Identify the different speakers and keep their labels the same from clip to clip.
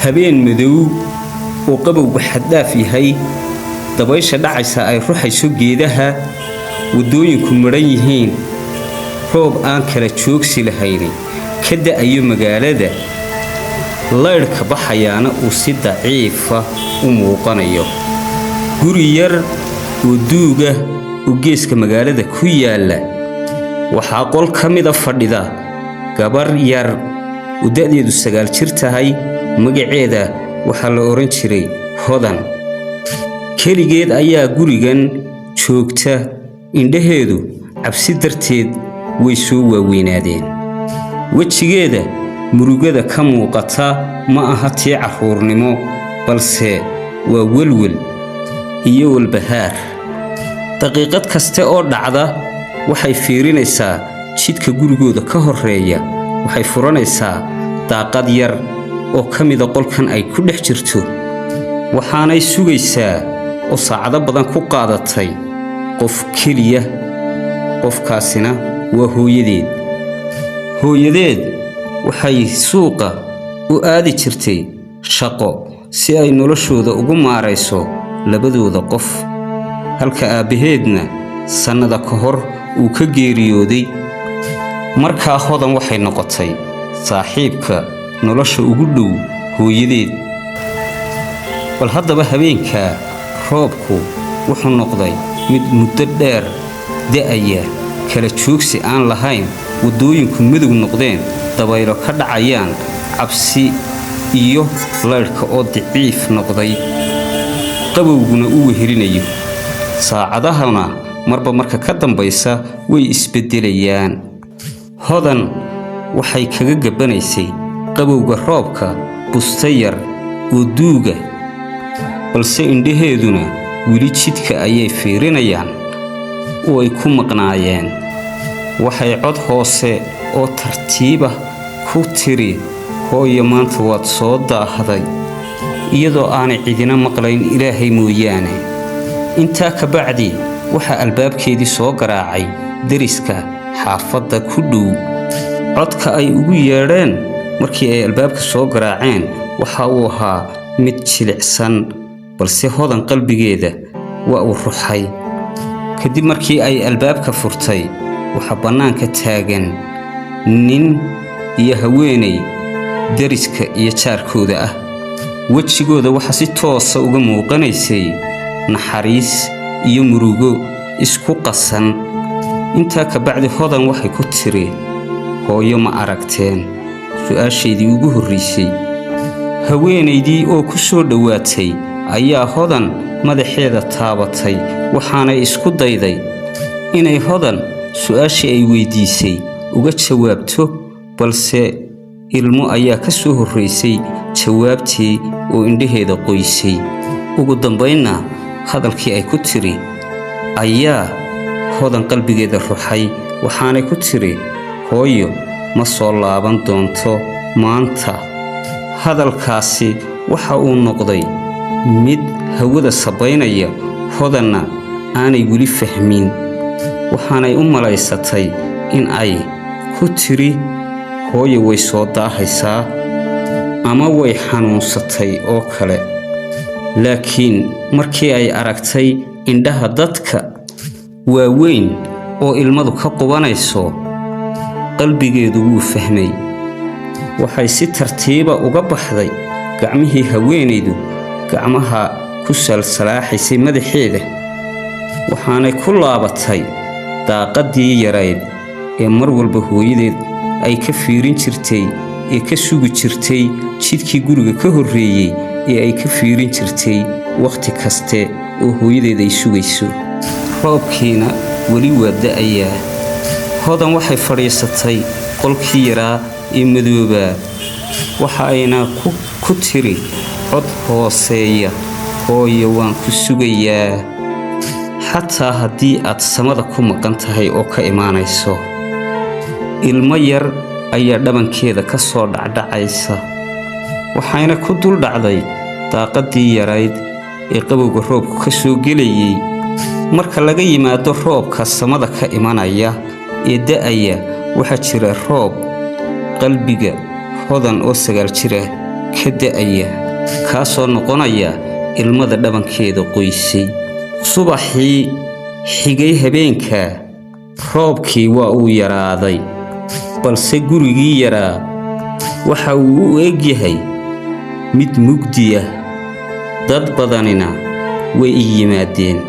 Speaker 1: Habeen madow oo qabowgu xaddhaaf yahay, dabaysha dhacaysa ay ruxayso geedaha, waddooyinku madhan yihiin, roob aan kala joogsi lahayni ka da'ayo magaalada, laydhka baxayaana uu si daciifa u muuqanayo. Guri yar oo duuga oo geeska magaalada ku yaalla waxaa qol ka mida fadhida gabar yar oo da'deedu 9 jir tahay. Magaceeda waxaa la odhan jiray Hodan. Keligeed ayaa gurigan joogta. Indhaheedu cabsi darteed way soo waaweynaadeen. Wejigeeda murugada ka muuqata ma aha tii carruurnimo, balse waa welwel iyo walbahaar. Daqiiqad kaste oo dhacda waxay fiirinaysaa jidka gurigooda ka horreeya. Waxay furanaysaa daaqad yar oo ka mida qolkan ay ku dhex jirto, waxaanay sugaysaa oo saacado badan ku qaadatay qof keliya. Qofkaasina waa hooyadeed. Hooyadeed waxay suuqa u aadi jirtay shaqo si ay noloshooda ugu maarayso labadooda qof, halka aabbaheedna sannada ka hor uu ka geeriyooday. Markaa Hodan waxay noqotay saaxiibka nolosha ugu dhow hooyadeed. Bal haddaba habeenkaa roobku wuxuu noqday mid muddo dheer da'aya, kala joogsi aan lahayn, waddooyinku madow noqdeen, dabaylo ka dhacayaan, cabsi iyo laydhka oo daciif noqday, qabowguna u wehelinayo. Saacadahana marba marka ka dambaysa way isbeddelayaan. Hodan waxay kaga gabbanaysay qabowga roobka busta yar oo duuga, balse indhaheeduna weli jidka ayay fiirinayaan oo ay ku maqnaayeen. Waxay cod hoose oo tartiiba ku tiri, "Hooyo, maanta waad soo daahday," iyadoo aanay cidina maqlayn Ilaahay mooyaane. Intaa ka bacdi waxaa albaabkeedii soo garaacay deriska xaafadda ku dhow. Codka ay ugu yeedheen markii ay albaabka soo garaaceen waxa uu ahaa mid jilicsan, balse Hodan qalbigeeda waa uu ruxay. Kadib markii ay albaabka furtay, waxaa bannaanka taagan nin iyo haweenay deriska iyo jaarkooda ah. Wejigooda waxaa si toosa uga muuqanaysay naxariis iyo murugo isku qasan. Intaa ka bacdi Hodan waxay ku tiri, "Hooyo ma aragteen?" Su'aashaydii ugu horraysay. Haweenaydii oo ku soo dhowaatay ayaa Hodan madaxeeda taabatay, waxaanay isku dayday inay Hodan su'aashii ay weydiisay uga jawaabto, balse ilmo ayaa ka soo horraysay jawaabtii oo indhaheeda qoysay. Ugu dambaynna hadalkii ay ku tiri ayaa Hodan qalbigeeda ruxay, waxaanay ku tiri, "Hooyo ma soo laaban doonto maanta." Hadalkaasi waxa uu noqday mid hawada sabaynaya. Hodanna aanay weli fahmin, waxaanay u malaysatay in ay ku tiri hooyo way soo daahaysaa ama way xanuunsatay oo kale. Laakiin markii ay aragtay indhaha dadka waaweyn oo ilmadu ka qubanayso, qalbigeedu wuu fahmay. Waxay si tartiiba uga baxday gacmihii haweenaydu gacmaha ku salsalaaxaysay madaxeeda, waxaanay ku laabatay daaqaddii yarayd ee mar walba hooyadeed ay ka fiirin jirtay ee ka sugi jirtay jidkii guriga ka horreeyey ee ay ka fiirin jirtay wakhti kaste oo hooyadeed ay sugayso. Roobkiina weli waa da'ayaa. Hodan waxay fadhiisatay qolkii yaraa ee madoobaa, waxa ayna ku tiri cod hooseeya, "Hooyo, waan ku sugayaa, xataa haddii aad samada ku maqan tahay oo ka imaanayso." Ilmo yar ayaa dhabankeeda ka soo dhacdhacaysa, waxayna ku dul dhacday daaqaddii yarayd ee qabowga roobku ka soo gelayay. Marka laga yimaado roobka samada ka imanaya ee da'aya, waxaa jira roob qalbiga Hodan oo 9 jira ka da'aya, kaasoo noqonaya ilmada dhabankeeda qoysay. Subaxii xigay habeenka roobkii waa uu yaraaday, balse gurigii yaraa waxa uu u eg yahay mid mugdi ah. Dad badanina way i yimaadeen,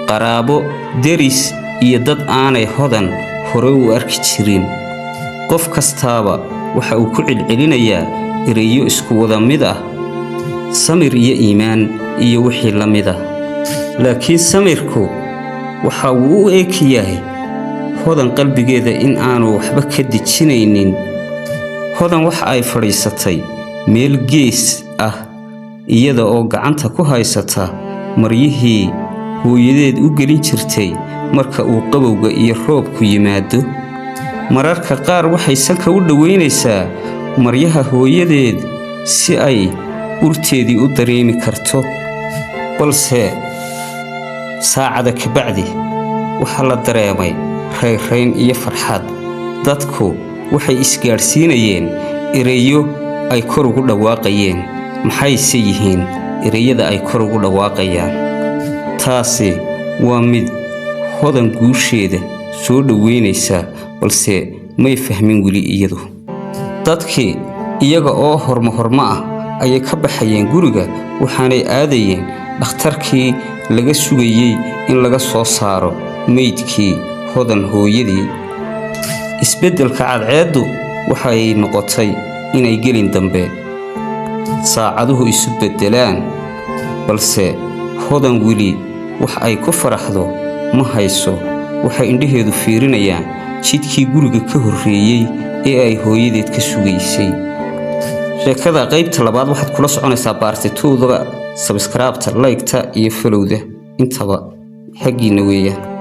Speaker 1: qaraabo, deris iyo dad aanay Hodan hore u arki jirin. Qof kastaaba waxa uu ku celcelinayaa ereyo isku wada mid ah: samir iyo iimaan iyo wixii la mid ah. Laakiin samirku waxa uu u eg yahay Hodan qalbigeeda in aanu waxba ka dejinaynin. Hodan waxa ay fadhiisatay meel gees ah, iyada oo gacanta ku haysata maryihii hooyadeed u gelin jirtay marka uu qabowga iyo roobku yimaado. Mararka qaar waxay sanka u dhoweynaysaa maryaha hooyadeed si ay urteedii u dareemi karto. Balse saacada kabacdi waxaa la dareemay rayrayn iyo farxad. Dadku waxay isgaadhsiinayeen ereyo ay kor ugu dhawaaqayeen. Maxayse yihiin ereyada ay kor ugu dhawaaqayaan? Taasi waa mid Hodan guusheeda soo dhoweynaysa, balse may fahmin weli iyadu. Dadkii iyaga oo hormo hormo ah ayay ka baxayeen guriga, waxaanay aadayeen dhakhtarkii laga sugayey in laga soo saaro meydkii Hodan hooyadii. Isbeddelka cadceeddu waxay noqotay inay gelin dambe saacaduhu isu beddelaan, balse Hodan weli wax ay ku faraxdo ma hayso. Waxay indhaheedu fiirinayaan jidkii guriga ka horreeyey ee ay hooyadeed ka sugaysay. Sheekada qaybta labaad waxaad kula soconaysaa part two-da. Subscribe-ta, like-ta iyo follow-da intaba xaggiina weeyaan.